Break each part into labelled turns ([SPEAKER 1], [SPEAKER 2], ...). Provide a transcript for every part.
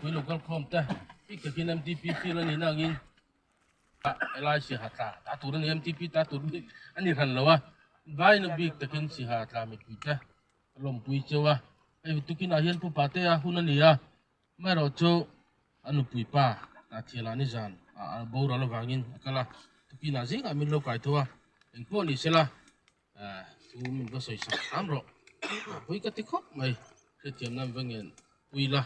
[SPEAKER 1] mipui lo kal khawm te bik takin MTP field a nih na angin helai siaha tla ta tur a ni MTP ta tur bik a ni hran lo a vaina bik takin siaha tla mipui te a lawmpui cheu a hei tukinah hian pu Patea hun a ni a amaherawh chu a nupui pa tah thialah nizan a boral avangin a kal a tukinah zingah min lo kai tho a engpawh ni sela Thu min va sawi sak hram rawh. Pui ka ti khawp mai. Hrethiam nan va ngen pui la.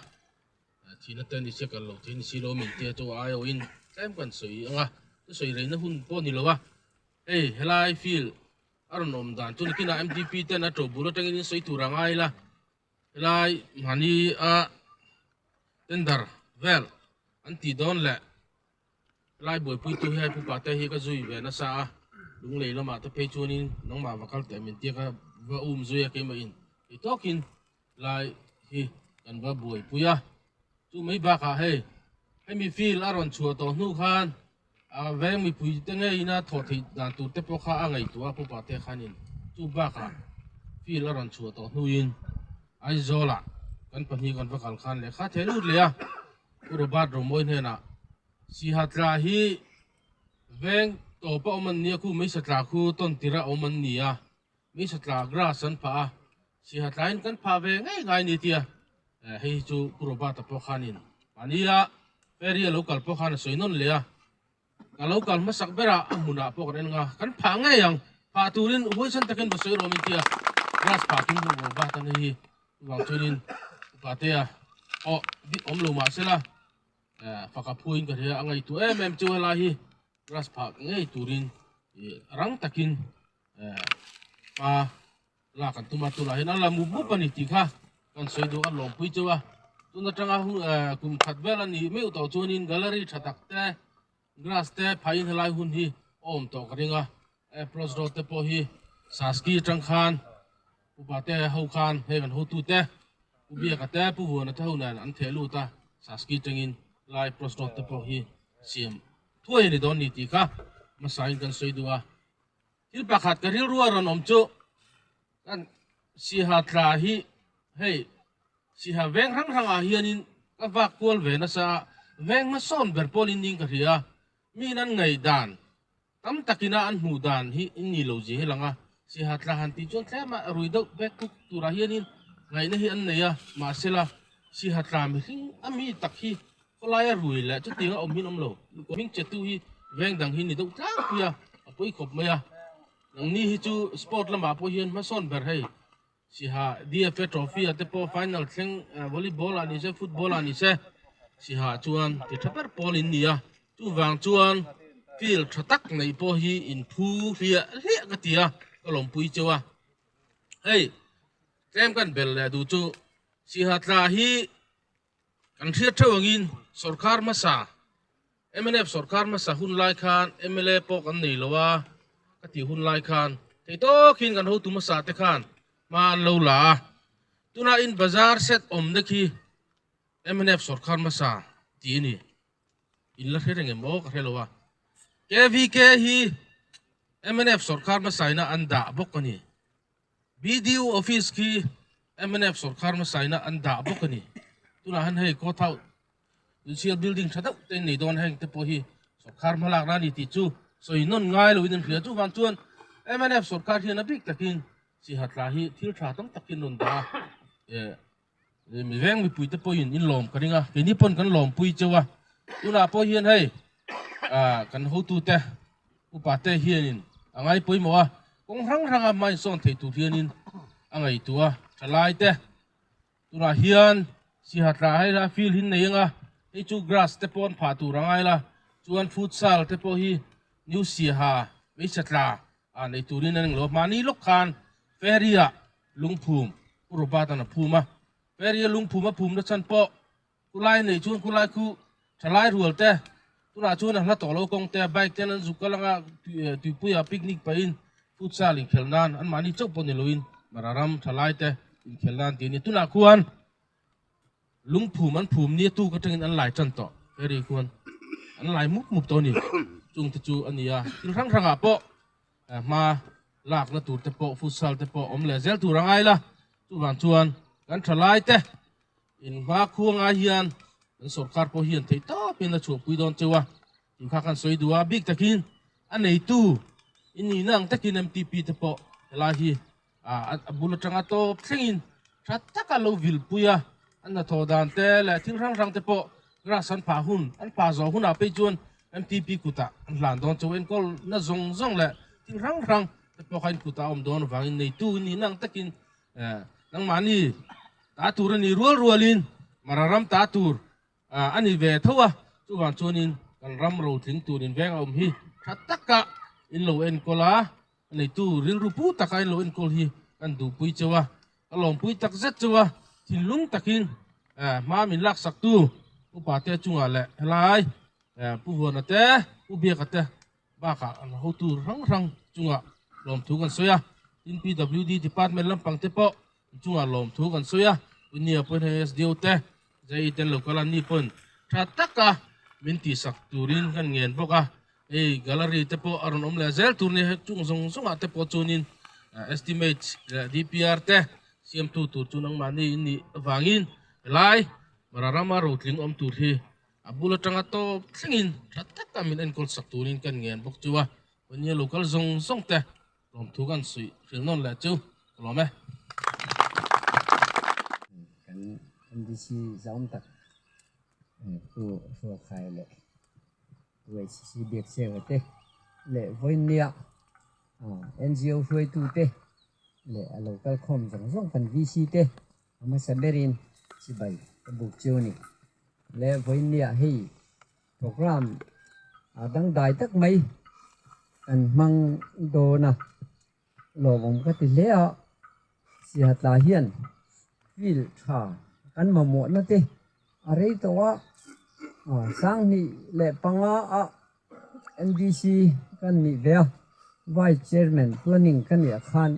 [SPEAKER 1] Thihna te ni se kal lo thei ni si lo min tia chu ai awhin tlem kan sawi ang a. Chu sawi reina hun pawh ni lo a. Hei helai field a rawn awm dan chu nikinah MDP ten a to bul atangin in sawi tur a ngai la. Helai mahni a tender vel an tih dawn leh Lai buaipuitu hi hei pupa te hi ka zui ve nasa a, lunglei lamah te phei chuanin nangmah va kal teh min tia ka va um zui a keimah in kei tawkin lai hi kan va buaipui a, chu mai bakah hei hemi field a rawn chhuah tawh hnu khan a veng mipui te ngeiin a thawh theih dan tur te pawh kha a ngaihtuah a pupa te khanin chu bakah field a rawn chhuah tawh hnuin Aizawlah kan pahnih kan va kal khan lehkha thei lut leh a. Pu Robert Romawi hnenah Siha tla hi veng tawpa awm an nia khu Meisa tla khu tawn tira awm an ni a, Meisa tla grass an phah a, Siha tlain kan phah ve ngei ngai ni tia hei hi chu Pu Robert-a pawh khanin mahnia ferry a lo kal pawh khan a sawi nawn leh a, ka lo kal hmasak berah a hmunah pawh kan en nga kan phah ngei ang, phah turin huaisan takin va sawi rawh min tia grass phah tum ru Robert-a ni hi. Chuvang chuanin Upatea pawh bik awm lo mah sela faka phuain ka hria a ngaihtuah em em chu helai hi grass phah ngei turin rang takin hma lak an tum a tunah hian a la mup mup a ni tih kha kan sawi duh a lawmpui chauh a tun atanga kum khat vel a nih meuh tawh chuanin gallery tha tak te grass te phahin helai hun hi a awm tawh ka ring a approach road te pawh hi Saski atang khan Upa te ho khan hei kan hotu te Pu Biaka te Pu Vuana te ho nen an theh lut a Saski atangin lai approach road te pawh hi siam thuai a ni dawn ni tih kha hmasain kan sawi duh a thil pakhat ka rilru a rawn awm chu kan Siha tla hi hei Siha veng hrang hrangah hianin ka vak kual ve nasa a, veng hmasawn ber pawlin ning ka hria a, miin an ngaihdan tam takina an hmuh dan hi in ni lo zia hi lang a, Siha tla han tih chuan tlema rui deuh bek kuk turah hianin ngaihna hi an nei a, mahsela Siha tla mihring a mi tak hi khawlaia rui leh chutianga awm hin awm lo, hming chetu hi veng dang hi ni deuh tlangpui a, a pawi khawp mai a, nangni hi chu sport lamah pawh hian hmasawn ber hei. Siha DFA Trophy ah te pawh final thleng volleyball ah ni se football ah ni se Siha chuan ti tha ber pawl in ni a chuvang chuan field tha tak neih pawh hi in phu hliah hliah ka ti a ka lawmpui cheu a hei tlem kan bel leh duh chu Siha tla hi kan hriat theuh angin sorkar hmasa mnf sorkar hmasa hun lai khan mla pawh kan nei lo a ka tih hun lai khan thei tawkin kan hotu hmasa te khan hma an lo la a tunah in bazar set awm te khi mnf sorkar hmasa tih a ni in la hre reng em aw ka hre lo a kvk hi mnf sorkar hmasa ina an dah bawk a ni. BDO office khi mnf sorkar hmasaina an dah bawk a ni. Tunah hian hei court house judicial building tha deuh te an nei dawn a heng te pawh hi sorkar hmalakna a ni tih chu sawi nawn ngai loin an hria. Chuvang chuan mnf sorkar hian a bik takin Siha tla hi thil tha tam takin rawn dah a, eh mi veng mipui te pawhin in lawm ka ring a, keini pawn kan lawmpui cheu a. Tunah pawh hian hei ah kan hotute Upa te hianin a ngai pawimawh a, kawng hrang hranga hma insawn thei tur hianin a ngaihtuah a, thalai te tunah hian Siha tla hei la field hi an nei ang a, hei chu grass te pawh an phah tur a ngai la, chuan futsal te pawh hi New Siha hmeichhe tla ah nei turin an englo a, mahni lawk khan ferry ah lungphum Pu Robert an a phum a, ferry a lungphum a phum na chhan pawh Khulai nei chuan khulai khu thalai rual te tunah chuan a hla tawh lo kawng te bike ten an zuk kal anga tuipuia picnic pahin futsal inkhelh nan an mahni chauh pawh ni loin Mara ram thalai te inkhelh nan tih a ni. Tunah khuan lungphum an phum nia tuk atangin an lai tan tawh ferry khuan an lai mup mup tawh a ni. Chung te chu a ni a thil hrang hrangah pawh hma lakna tur te pawh futsal te pawh awm leh zel tur a ngai la chuvang chuan kan thalai te. In hma khuangah hian Kan sorkar pawh hian theih tawpin a chhuahpui dawn cheu a, tih kha kan sawi duh a, bik takin a neitu i nihna ang takin MTP te pawh helai hi a bul atanga tawp thlengin tha taka lo vilpui a, an hnathawh dan te leh thil hrang hrang te pawh grass an phah hun an phah zawh hunah phei chuan MTP kutah an hlan dawn cheu enkawl na zawng zawng leh thil hrang hrang te pawh kha in kutah a awm dawn avangin neitu i nihna ang takin Nangmahni ta tur a ni rual rualin Mara ram ta tur a ni ve tho a, chuvang chuanin kan ram rotling tur inveng a awm hi tha taka in lo enkawl a, a neitu rilru pu taka in lo enkawl hi kan duhpui cheu a, ka lawmpui tak zet cheu a, thinlung takin hma min laksaktu upa te chungah leh helai Pu Vuana te, Pu Biaka te Bakah an hotu hrang hrang chungah lawmthu kan sawi a, tin PWD department lampang te pawh chungah lawmthu kan sawi a, Unia pawhin hei SDO te, JE ten local an ni pawhin tha taka min tihsak turin kan ngen bawk a, hei gallery te pawh a rawn awm leh zel tur ni hei chung zawng zawngah te pawh chuanin estimate leh DPR te siamtu tur chu nangmahni in nih avangin helai Mara rama rotling awm tur hi A bul atanga tawp thlengin tha taka min enkawl sak turin kan ngen bawk chu a, Pawnia local zawng zawng te lawmthu kan suih hrilh nawn leh chu ka lawm e.
[SPEAKER 2] Kan MDC zaum tak Pu Hruakhai leh Pu HCC Biakchhenga te leh Vawiinnia NGO hruaitu te leh a local khawm zawng zawng kan VC te A hmasa berin chibai ka buk chiu a ni. Le vawiinniah hei program a dangdai tak mai kan hmang dawn a, lawmawm ka ti hle a, Siahatla hian field tha kan mamawhna te a rei tawh a, 2005 a MDC kan nih ve a, Vice Chairman Planning ka nih ah khan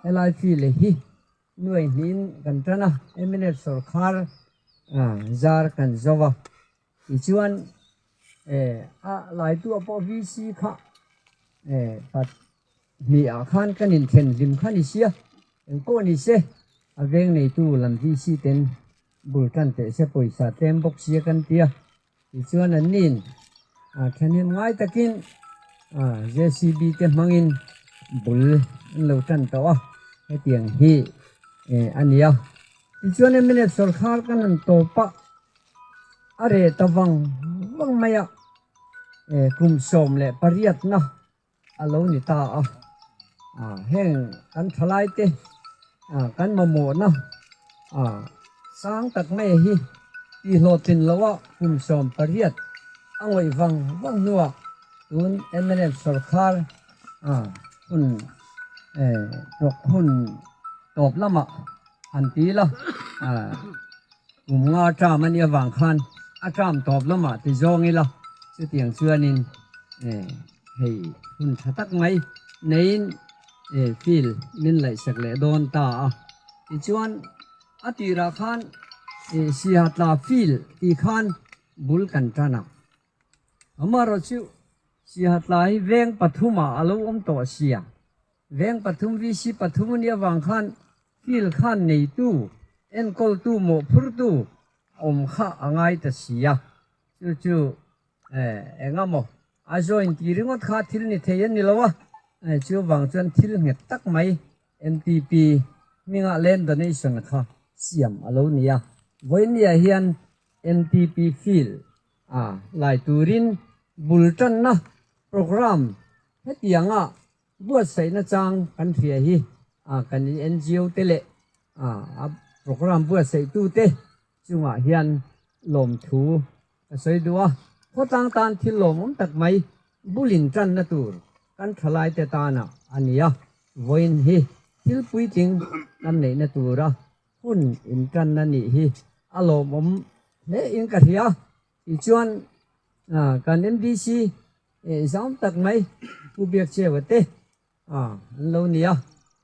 [SPEAKER 2] helai field hi Nuai hnin kan tan a, mnf sorkar zar kan zo a, tichuan a laitu ah pawh VC kha pat hnih ah khan kan inthen hlim kha ni sia, engpawh ni se a veng neitu lam VC ten bul tan teh se pawisa tlem bawk sia kan ti a, tichuan an nin thahnem ngai takin JCB te hmangin bul an lo tan tawh a, hetiang hi a ni a. Tichuan mnf sawrkhar kan han tawp a, a reh ta vang vang mai a, kum 18 na a lo ni ta a, heng kan thalai te kan mamawhna sang tak mai hi tihhlawhtlin loha kum 18 a ngawih vang vang hnuah tun mnf sawrkhar hun hun tawp lamah han ti ila kum nga term a nih avang khan a term tawp lamah ti zawng ila chutiang chuanin Hei hun tha tak mai neiin field min laihsak leh dawn ta a, tichuan a tirah khan Sihatla field tih khan bul kan tan a, amaherawh chu Sihatla hi veng pathumah a lo awm tawh sia, veng pathum VC pathum a nih avang khan field khan neitu, enkawltu, mawhphurtu awm kha a ngai ta si a, chu chu Eng amaw a join tih ringawt kha thil ni thei a ni lo a, chuvang chuan thil nghet tak mai MTP hmingah land donation kha siam a lo ni a. Vawinia hian MTP field a lai turin bul tanna programme hetianga Buatsaihna chang kan hria hi kan NGO te leh a programme buatsaihtu te chungah hian lawmthu ka sawi duh a. Khawtlang tan thil lawmawm tak mai bulin tanna tur kan thalai te tana a ni a. Vawiin hi thil puitling kan neihna tura hun intanna nih hi a lawmawm hle in ka hria. Tichuan kan MDC zam tak mai Pu Biakchheva te an lo ni a,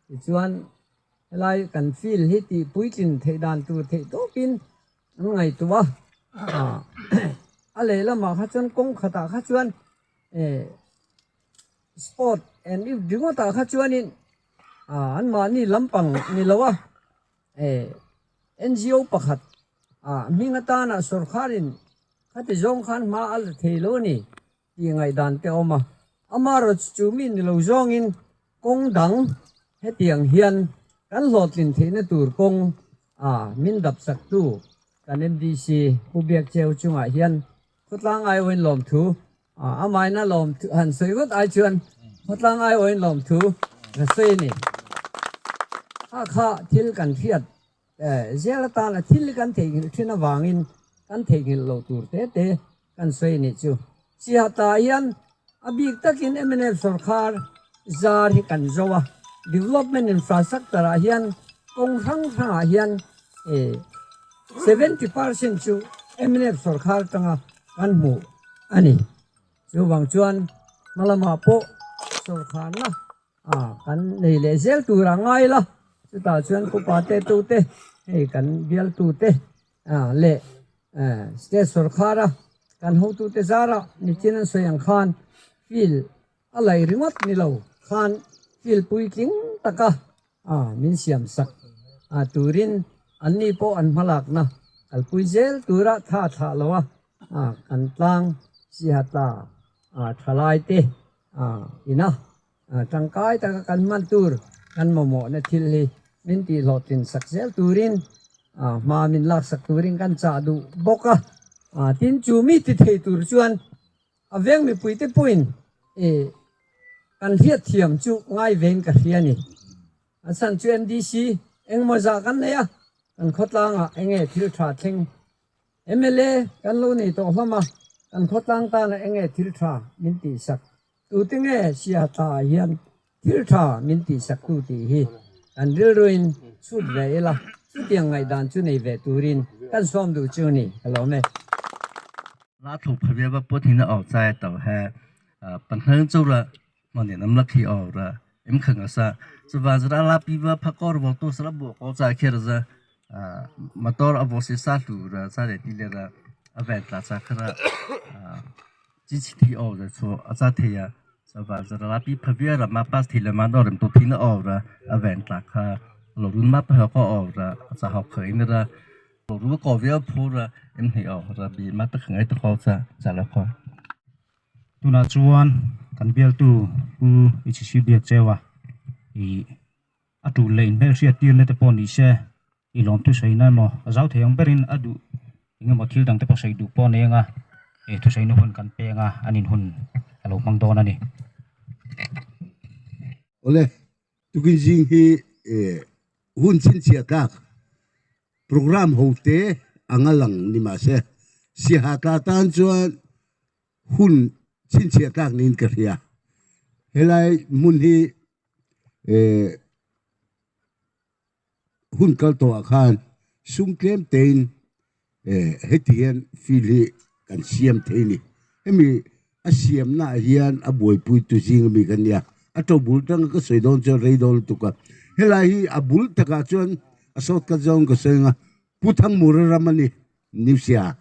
[SPEAKER 2] tichuan helai kan field hi tih puitlin theih dan tur theih tawpin an ngaihtuah a, a lehlamah kha chuan kawng khatah kha chuan sport and youth ringawtah kha chuanin anmahni lampang ni lo a NGO pakhat. Hming atana sawrkharin khati zawng khan hma a la thei lo a ni tih ngaihdan te a awm a. Amaherawhchu chu mi ni lo zawngin kawng dang hetiang hian kan hlawhtlin theihna tur kawng a min dap saktu kan MDC Pu Biakcheu chungah hian khawtlang aiawhin lawmthu Amahin a lawm han sawi ngawt ai chuan khawtlang aiawhin lawmthu ka sawi a ni. Kha kha thil kan hriat zel atana thil kan theihnghilh thin avangin kan theihnghilh loh tur te te kan sawi a nih chu. Siahata hian a bik takin mnf sawrkhar zar hi kan zo a, development infrastructure ah hian kawng hrang hrangah hian 70% chu mnf sawrkhar atanga kan hmuh a ni. Chuvang chuan hmalamah pawh sawrkharna kan nei leh zel tur a ngai la, chutah chuan pupa te tute hei kan bialtute leh state sawrkhara kan hotute zara nichin an sawi ang khan field a laih ringawt ni lo khan field puitling taka min siam sak turin anni pawh an hmalakna kalpui zel tura tha thlah lo a kan tlang sihatla thalai te ina tangkai taka kan hman tur kan mamawhna thil hi min tihhlawhtlin sak zel turin hma min lak sak turin kan chah duh bawk a. Tin chu mi ti thei tur chuan a veng mipuite pawhin kan hriatthiam chu ngai vein ka hria a ni. A chhan chu MDC engemaw zah kan nei a, kan khawtlangah enge thil tha thleng mla kan lo nei tawh hlawm a, kan khawtlang tana enge thil tha min tihsak tute nge Siahatla ah hian thil tha min tihsak tu tih hi kan rilruin chhut ve ila, chutiang ngaihdan chu nei ve turin kan sawm duh chu ni ka lawm e.
[SPEAKER 3] La tho phavia ba pot hina aw chai tau he panhang chau la mane nam la khi aw ra em khang asa chuwa zara la pi ba phakor bo to sara bo ko cha kher za motor abo se sa hlu ra cha le ti le ra a ven tla cha khara chi chi thi aw ra chu a cha theya chuwa zara la pi phavia ra ma pas thi le ma do rem to thi na aw ra a ven tla kha lo run ma pa ko aw ra cha hok khoi na ra lo ru ko via phu ra em hi aw ra bi ma ta khangai ta kho cha cha la kho.
[SPEAKER 4] Tunah chuan kan bialtu Pu Ichhisi Biakcheua ih a tul leh inhmelhriat tirna te pawh ni se i lawmthu sawi na emaw a zau thei ang berin a duh eng emaw thil dang te pawh sawi duh pawh a nei ang a ih thusawi na hun kan peng a an in hun a lo hmang dawn a ni.
[SPEAKER 5] Awle, tukin zing hi hun chhinchhiah tlak programme ho te anga lang ni mahse Siaha tla tan chuan hun chhinchhiah tlak niin ka hria. Helai hmun hi eh hun kal tawhah khan sum tlem tein eh heti hian field hi kan siam thei a ni. Hemi a siamnaah hian a buaipui tu zing ami ka nia. A to bul tanga ka sawi dawn chuan rei dawn lutuk a. Helai hi a bul takah chuan a sawtkat zawng ka sawi ang a, Pu Thangmura ram a ni, Newsia.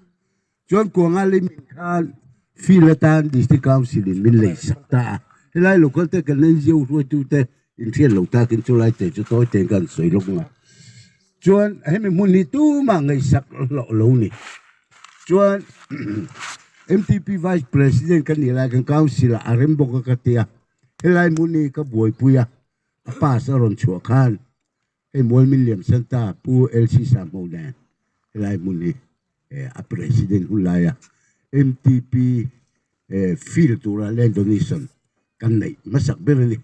[SPEAKER 5] Chuan Kuanga lei min khan field atan District Council in min lei sak ta a. Helai local te kan NGO hruaitu te inhriat lo takin chulai te chu tawi tein kan sawi lawk ang a. Chuan hemi hmun hi tumah ngaihsak hlawh lo ni. Chuan MTP Vice President ka nih lai kan Council ah a rem bawk a ka ti a. Helai hmun hi ka buaipui a, a pass a rawn chhuah khan Hei Mualmin Liam Santa Pu LC Sangho nen helai hmun hi a President hun laia MTP field tura land donation kan neih hmasak ber a ni.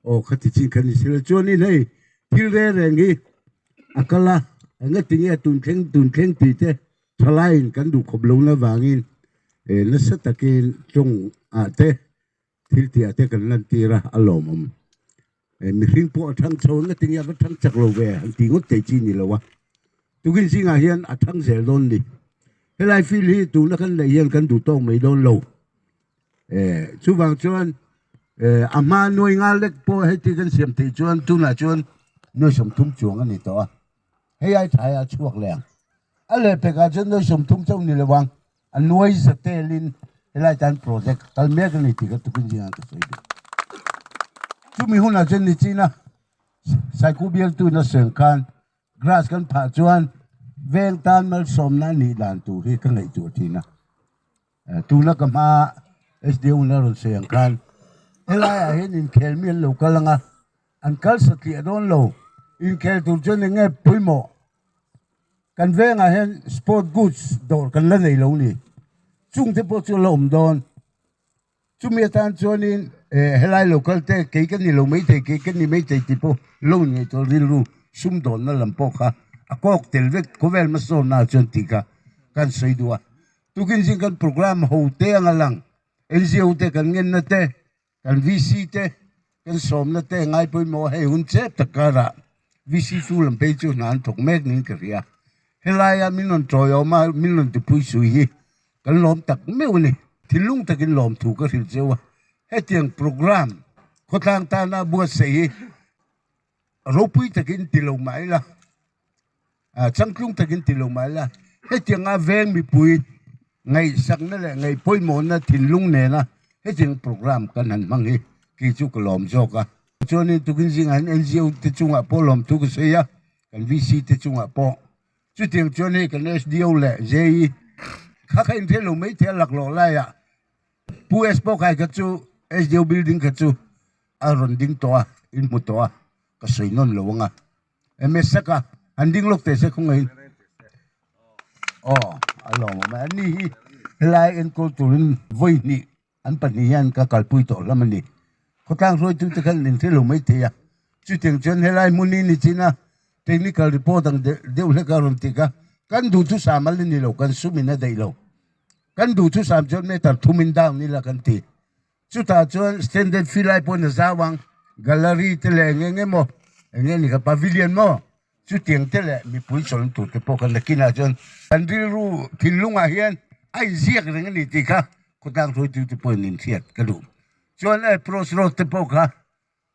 [SPEAKER 5] Aw khati chin kha ni silo chuanin hei thil reng reng hi a kal a, engati nge tun thleng tun thleng tih te thalaiin kan duh khawp lohna avangin nasa takin tawng ah te Thil tih ah te kan lantir a, a lawmawm. Mihring pawh a thang chho eng tinge a va thang chak lo ve an tih ngawt thei chi ni lo a. Tukin zingah hian a thang zel dawn ni. Helai field hi tuna kan neih hian kan duh tawk mai dawn lo. Chuvang chuan a hma nuai nga lek pawh heti kan siam theih chuan tunah chuan nuai 30 chuang a ni tawh a. Hei ai tha hi a chhuak leh ang. A lehpekah chuan nuai 30 chauh ni lo ang. A nuai za telin helai tan project kal mek a ni tih kha tukin zingah ka sawi duh. Chumi hunah chuan Nichina Saiku bialtu in a sawi ang khan grass kan phah chuan Veng tan malsawmna a nih dan tur hi ka ngaihtuah thin a. Tuna ka hma SDO in a rawn sawi ang khan helaiah hian inkhel mi an lo kal ang a, an kal satliah dawn lo. Inkhel tur chuan eng nge pawimawh? Kan vengah hian sport goods dawr kan la nei lo ni. Chungte pawh chu a la awm dawn. Chumi atan chuanin helai local te kei ka ni lo maithei kei ka ni maithei tih pawh lo inngaihtuah rilru sumdawnna lam pawh kha a kawk tel vek khawvel hmasawnna ah chuan tih kha kan sawi duh a. Tukin zing kan programme ho te anga lang NGO te kan ngenna te kan VC te kan sawmna te ngai pawimawh hei hun chep tak karah VC chu lam phei chu hna an thawk mek niin ka hria. Helaia min rawn tawiawm a min rawn tipui sui hi Kan lawm tak meuh a ni. Thinlung takin lawmthu ka hrilh cheu a, hetiang programme khawtlang tana buatsaih hi ropui takin ti lo mah ila, changtlung takin ti lo mah ila, hetianga veng mipui ngaihsakna leh ngaihpawimawhna thinlung nena hetiang programme kan han hmang hi kei chu ka lawm zawk a. Chuanin tukin zingah hian NGO te chungah pawh lawmthu ka sawi a, kan VC te chungah pawh. Chutiang chuan hei kan SDO leh JE kha kha inhriat lo mai thei a laklawh laiah Pu S pawh khai kha chu SDO building kha chu a rawn ding tawh a, in hmu tawh a, ka sawi nawn lo ang a. MS saka han ding lawk teh se khawngaih in. Aw a lawmawm e, ani hi helai enkawl turin vawi hnih An pahnih hian ka kalpui tawh hlawm a ni. Khawtlang hruaitute khan in hre lo mai thei a. Chutiang chuan helai hmun hi ni chin a, technical report ang deuh hlek a rawn tik a, kan duhthusam a la ni lo, kan sum in a daih lo. Kan duhthusam chuan meter thum in down ila kan ti. Chutah chuan standard fee lai pawhin a zau ang, gallery te leh eng eng emaw, eng nge ni kha pavilion maw? Chutiang te leh mipui chawlh tur te pawh kan la kinah chuan kan rilru thinlungah hian a inziak reng a ni tih kha khawtlang hruaitu te pawhin inhriat ka duh. Chuan approach road te pawh kha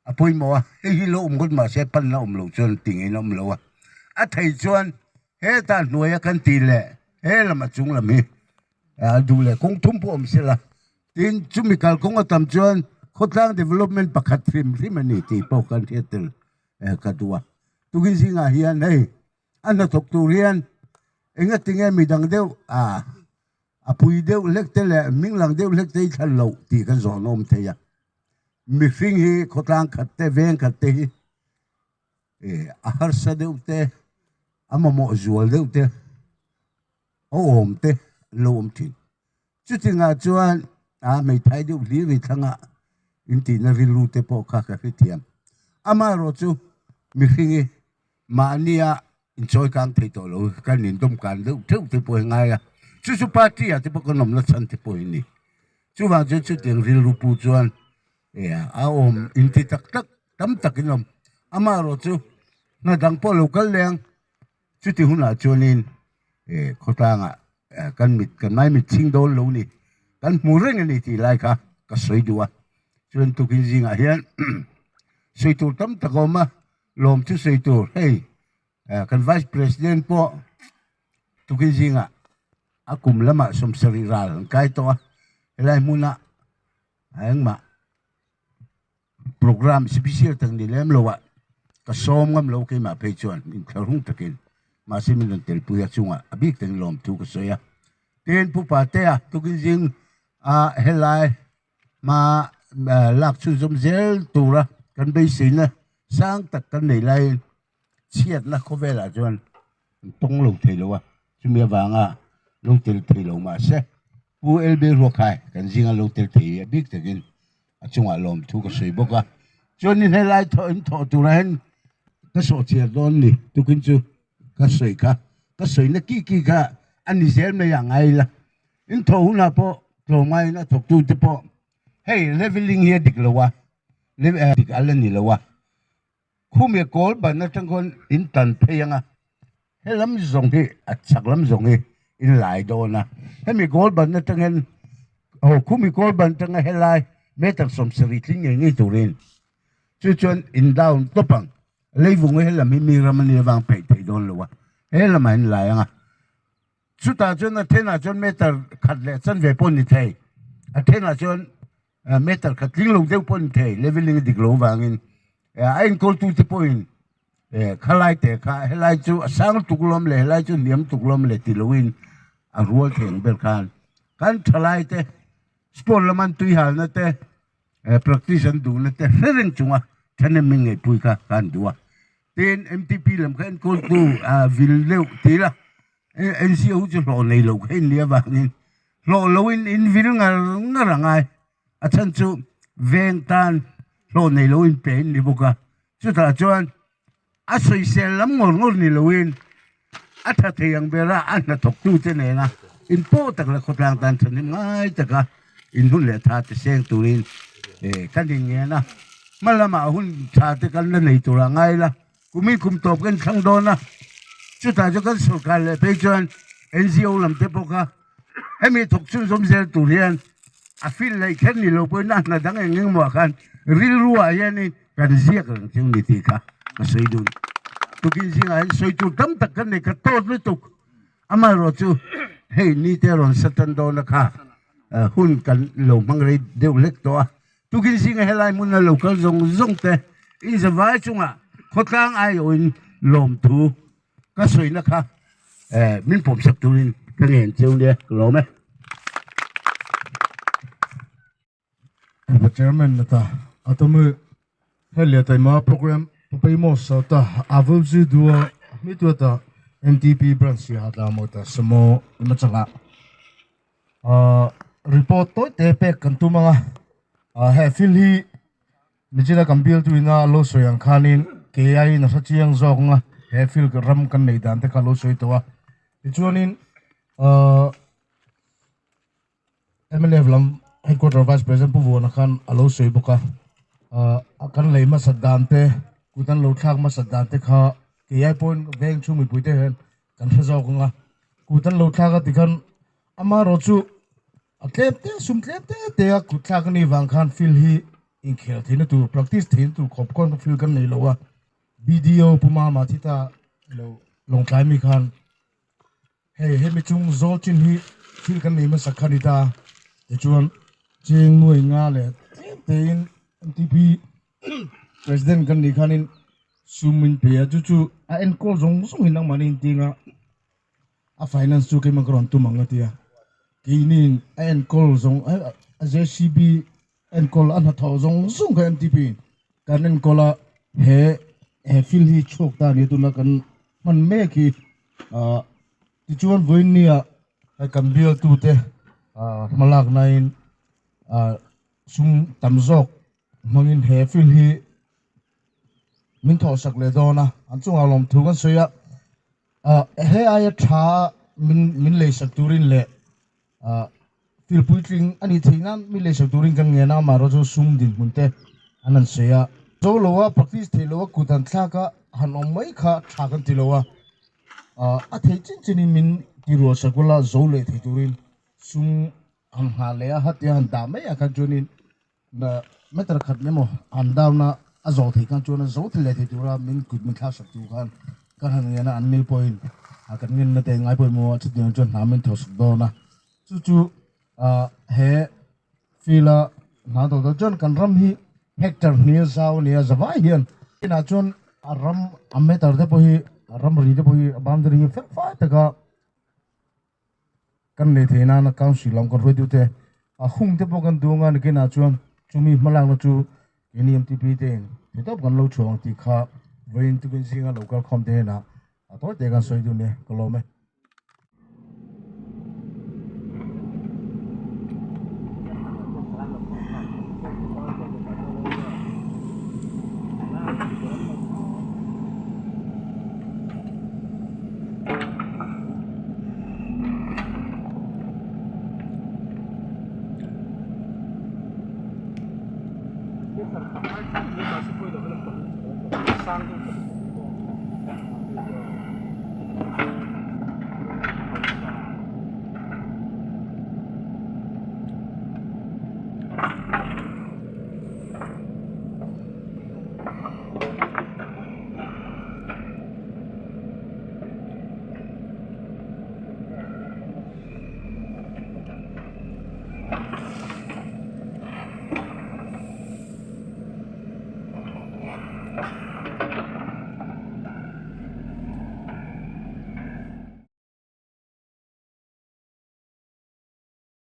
[SPEAKER 5] a pawimawh a, hei hi lo awm ngawt mah se panna awm loh chuan ti ngeiin a awm lo a. A thei chuan heta hnuaia kan tih leh he lam a chung lam hi a duh leh kawng thum pawh awm sela tin chumi kalkawng a tam chuan khawtlang development pakhat hrim hrim a ni tih pawh kan hriat tel ka duh a. Tukin zingah hian hei a hnathawk tur hian engatinge midang deuh a a pui deuh hlek te leh hming lang deuh hlek te hi thlan loh tih kan zawh nawm thei a. Mihring hi khawtlang khat te veng khat te hi a harsa deuh te a mamawh zual deuh te a awm te an lo awm thin. Chutingah chuan a hmeithai deuh hlir i thlangah intihna rilru te pawh kha ka hrethiam. Amaherawh chu mihring hi mahnia inchawi kang thei tawh lo kan indawm kan deuh theuh te pawh hi ngai a, chu chu party ah te pawh kan awmna chhan te pawh hi ni. Chuvang chuan chutiang rilru pu chuan a awm inti tak tak tam takin awm. Amaherawh chu hna dang pawh lo kal leng Chuti hunah chuanin khawtlangah kan mit kan mai mit chhing dawn lo ni, kan hmu reng a ni tih lai kha ka sawi duh a. Chuan tukin zingah hian sawi tur tam tak a awm a, lawm chu sawi tur hei kan Vice President pawh tukin zingah a kum lamah sawmsarih ral an kai tawh a, helai hmunah engmah Programme special tak ni lem lo ah ka sawm ngam lo keimah phei chuan inthlahrung takin mahse min rawn telpui a chungah a bik takin lawmthu ka sawi a. Tin Pu Patea tukin zing a helai hma lak chhunzawm zel tura kan beiseina sang tak kan nei laiin chhiatna khawvelah chuan an tawng lo thei lo a, chumi avanga lo tel thei lo mahse Pu LB Ruakhai kan zinga lo tel thei hi a bik takin a chungah lawmthu ka sawi bawk a, chuanin helai thawh in thawh turah hian ka sawhchiar dawn ni tukin chu ka sawi kha ka sawina ki ki kha a ni zel mai a ngai ila in thawh hunah pawh tlawmngaiin a thawktu te pawh hei leveling hi a dik lo a dik a la ni lo a. Khumi kawl ban atang khawn in tan phei ang a, he lam zawng hi a chhak lam zawng hi in lai dawn a, hemi kawl ban atang hian aw khumi kawl ban atanga helai meter 70 tling ngei ngei turin chu chuan in down tawp ang, leivung hi helam hi mi ram ania vang peih thei dawn lo a, he lamah in lai ang a. Chutah chuan a thenah chuan meter khat leh chanve pawh ni thei, a thenah chuan meter khat tling lo deuh pawh ni thei, leveling a dik lo vangin a enkawltute pawhin Khalai te kha helai chu a sang tuk lawm le helai chu hniam tuk lawm le ti loin a rual thei ang ber khan kan thalai te sport lama an tui halna te practice an duhna te hre reng chunga thahnem min ngaihpui kha ka han duh a. Tin MTP lam kha enkawltu vil deuh ti ila NCO chu hlawh nei lo kha in nih avangin hlawh loin in vil ngar ngar a ngai. A chhan chu veng tan hlawh nei lo in pe in ni bawk a, chutah chuan a sawisel lam ngawr ngawr ni loin a tha thei ang bera a hnathawk tute nena in pawh tak leh khawtlang tan thahnem ngai taka in hun leh tha te seng turin kan inngen a, hma lamah hun tha te kan la nei tur ah ngai la, kumin kum tawp kan thlang dawn a, chutah chuan kan sorkar leh phei chuan NGO lam te pawh kha Hemi thawk chhunzawm zel tur hian a fil laih kher ni lo pawhin a hna dang eng eng emaw ah khan rilru ah hianin kan ziak reng chu ni tih kha ka sawi dun. Tukin zingah hian sawi tur tam tak kan nei kha tawt lutuk. Amaherawh chu hei nite rawn sa tan dawn a kha hun kan lo hmang rei deuh hlek tawh a. Tukin zinga helai hmuna lo kal zawng zawng te inzavai chungah khawtlang aiawhin lawmthu Ka sawina kha min pawmsak turin ka ngen cheu nia, ka lawm e.
[SPEAKER 6] Upa Chairman na ta atomu helia taima program papaimo sa ta avulzi dua mi tua ta MTP branch ya hatla mo ta samo imachala report toi te pek kan tumanga he fil hi Nichina kan bialtu ina a lo sawi ang khanin kei aiin a hre chiang zawk ang a, he field ram kan nei dan te kha a lo sawi tawh a. Tichuanin ahh mnf lam headquarter vice president Pu Vuana khan a lo sawi bawk a, ahh kan lei hmasat dan te, kut an lo thlak hmasat dan te kha kei ai pawhin veng chhung mipui te hian kan hre zawk ang a, kut an lo thlak a tikhan amaherawh chu A tlem te sum tlem te te a kut thlak a nih vang khan field hi inkhel theihna tur practice theihna tur khawp khawn field kan nei lo a, BDO Pu Mama Thita lo lawngtlai mi khan hei hemi chung zawl chin hi field kan nei hmasa kha ni ta tichuan cheng nuai nga leh tlem tein MTP President kan nih khanin sum min pe a chu chu a enkawl zawng zawng hi nangmahni inting a. A finance chu keimah ka rawn tum ang a ti a, keiniin a enkawl zawng a JCB enkawl a hnathawh zawng zawng kha MTP in kan enkawl a, he he field hi chhuak ta a ni tuna kan hman mek hi ah tichuan vawiin nia hei kan bialtu te ah hmalak nain ah sum tam zawk hmangin he field hi min thawhsak leh dawn a, an chungah lawmthu kan sawi a. Ah he aia tha min min leisak turin leh ah thil puitling a nih theih nan min leisak turin kan ngen a amaherawh chu sum dinhmun te an han sawi a. Zo lo a practice theih lo a kut han thlak a han awm mai kha tha kan ti lo a, ah a theih chin chin in min ti rual sak ula zo leh thei turin sum han nghah leh a hatia han dah mai ah khan chuanin Meter khat emaw an down a, a zawh theih khan chuan a zo thei leh thei tura min kut min thlak sak tur khan kan han ngen a, an ni pawhin a kan ngenna te ngai pawimawh a, chutiang chuan hna min thawh sak dawn a, chu chu he field a hna tawh dawn chuan kan ram hi hectare hnih a zau a ni a, zavai hian inah chuan a ram a meter te pawh hi a ramri te pawh hi a boundary hi fel fai taka Kan lei theih nana council lam kan hruaitute a hung te pawh kan duang a nikinah chuan chumi hmalakna chu keini MTP te in theihtawp kan lo chhuah ang tih kha vawiin tukin zinga lo kal khawm te hnenah a tawi te kan sawi dun e ka lawm e.